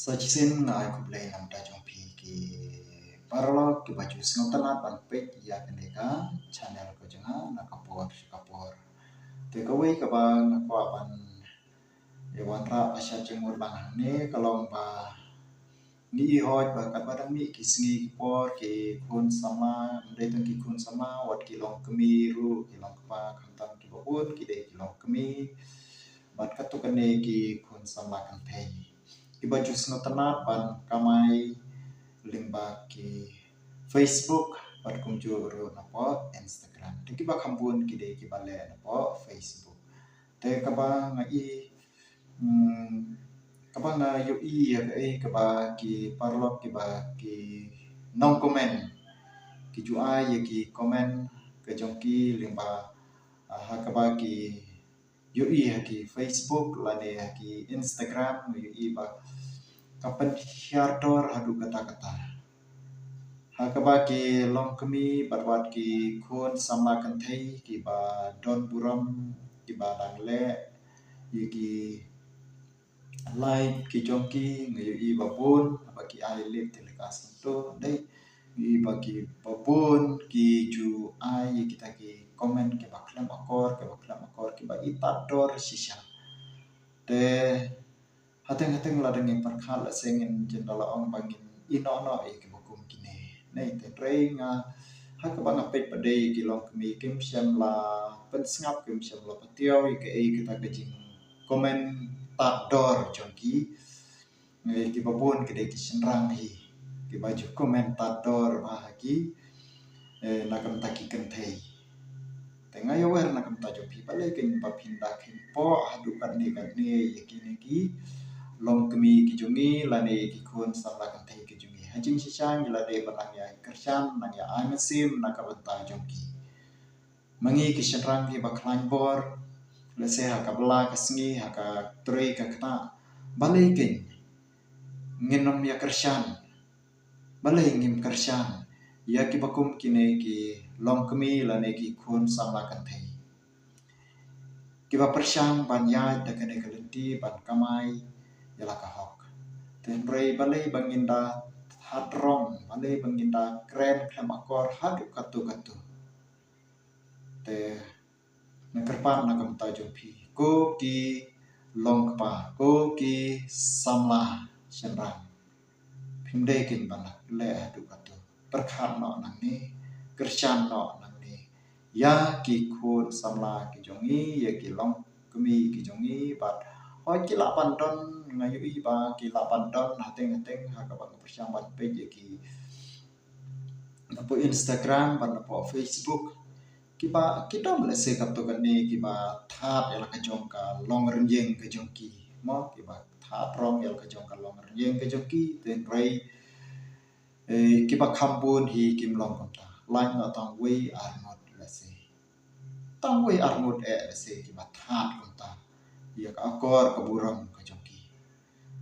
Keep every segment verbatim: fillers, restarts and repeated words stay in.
Sa shisien nga ai khublei na ka bynta jong phi ki paralok kiba ju sngewtynnat ban peit ïa kane ka channel ka jong nga na ka por sha ka por. Te kawei kaba nga kwah ban ïa wanrah ba sha jingmut lang hangne ka long ba ngi i hoi ba katba dang mih ki sngi ki por ki khun samla, ym dei tang ki khun samla, wat ki longkmie ruh, ki longkpa, khamtam kiba bun ki dei ki longkmie bad katto katne ki khun samla kynthei kiba ju sngewtynnat ban kamai lyngba ki Facebook bad kumjuh ruh napoh Instagram. Te kiba kham bun ki dei kiba leh napoh Facebook. Te kaba nga i, mm, kaba nga ïohi ïa kaei kaba ki paralok kiba ki nong comment ki ju ai ïa ki comment ka jong ki lyngba, ah, ha kaba ki ïohi ha ki Facebook lane ha ki Instagram, ïohi ba ka pynhiar dor haduh katta katta. Ha kaba ki longkmie bad wat ki khun samla kynthei kiba don burom kiba dang leh ïa ki live ki jong ki, nga ïohi ba bun ba ki ai lip telecast to dei. Ïohi ba ki ba bun ki ju ai ïa kita ki comment kiba khlem akor, kiba khlem akor, kiba i tad dor shisha. Te hateng hateng lada ngim pyrkhat la sngewthuh ngin jin da la ong ba ngin i noh noh ïa kiba kum kine. Nei te trei nga ha kaba nga peit pat dei ki longkmie kim shym la pynsngap, kim shym la patiaw ïa kaei kata ka jing comment tad dor jong ki. Ngi kiba bun ki dei ki shynrang hi kiba ju comment tad dor ba ha ki, eh, na ka bynta ki kynthei. Te nga ïawer na ka bynta jong phi balei kein ba phin da kheiñ poh haduh katne katne ïa kine ki longkmie ki jong ngi lane ïa ki khun samla kynthei ki jong ngi. Ha jingshisha ngi la dei ba nang ïa kyrshan, nang ïa ai mynsiem na ka bynta jong ki. Ma ngi ki shynrang kiba khlaiñ bor, lehse ha ka bylla ka sngi, ha ka trei ka kynta, balei kein ngin ym ïa kyrshan, balei ngim kyrshan ïa kiba kum kine ki longkmie lane ki khun samla kynthei kiba pyrshang ban ïaid da kane ka lynti ban kamai ïa la ka hok. Te hynrei balei ba ngin da thad rong, balei ba ngin da kren khlem akor haduh katto katto. Te nga kyrpad na ka bynta jong phi ko ki longkpa, ko ki samla shynrang, phim dei kein ban leh haduh katto. Pyrkhat noh nangne, kyrshan noh nangne ïa ki khun samla ki jong ngi, ïa ki longkmie ki jong ngi bad hooid ki lah ban don, nga ïohi ba ki lah ban don hateng hateng ha kaba nga pyrshang ban peit ïa ki napoh Instagram bad napoh Facebook. Kiba ki don lehse katto katne kiba thad ïa la ka jong ka longrynïeng ka jong ki. Mo kiba thad rong ïa la ka jong ka longrynïeng ka jong ki, te hynrei, eh, kiba kham bun hi kim long kumta. Lait noh tang wei ar ngut lehse. Tang wei ar ngut eh lehse kiba thad kumta ïa ka akor ka burom ka jong ki.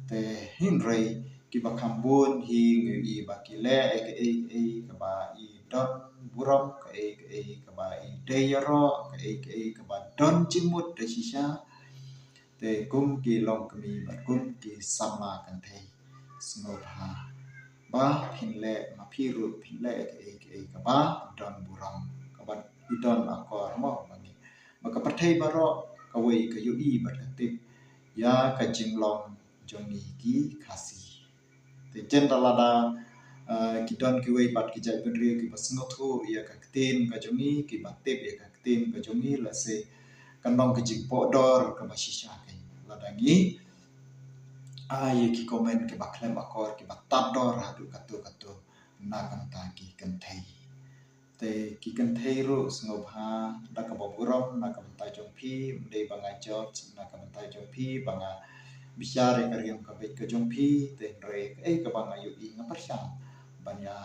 Te hynrei kiba kham bun hi ngi ïohi ba ki leh ïa kaei kaei kaba i don burom, kaei kaei kaba i dei ïaroh, kaei kaei kaba don jingmut da shisha. Te kum ki longkmie bad kum ki samla kynthei, sngewbha ba phin leh, ma phi ruh phin leh ïa kaei kaei kaba don burom, kaba i don akor mo ba ngi, ba ka pyrthei baroh kawei ka ïohi bad ka tip ïa ka jinglong jong ngi ki Khasi. Te jan da lada, eh, ki don kiwei pat ki jaitbynriew kiba sngewthuh ïa ka ktien ka jong ngi, kiba tip ïa ka ktien ka jong ngi, lehse kan long ka jingpoh dor kaba shisha kein lada ngi ai ïa ki comment kiba khlem akor, kiba tad dor haduh katto katto na ka bynta ki kynthei. Te ki kynthei ruh sngewbha da kaba burom na ka bynta jong phi, ym dei ba nga judge na ka bynta jong phi, ba nga bishar ïa ka riam ka beit ka jong phi, te hynrei kaei kaba nga ïohi nga pyrshang ban ïa,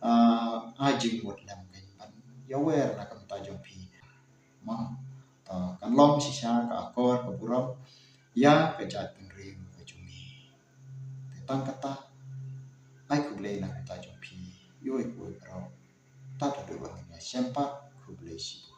ah, ai jingmut lem kein ban ïawer na ka bynta jong phi. Ma, ta kan long shisha ka akor ka burom ïa ka jaitbynriew ka jong ngi. Te tang kata, ai khublei na ka bynta jong phi, ïa uwei pa uwei baroh. Tad haduh ba ngin ïashem pat, khublei shibun.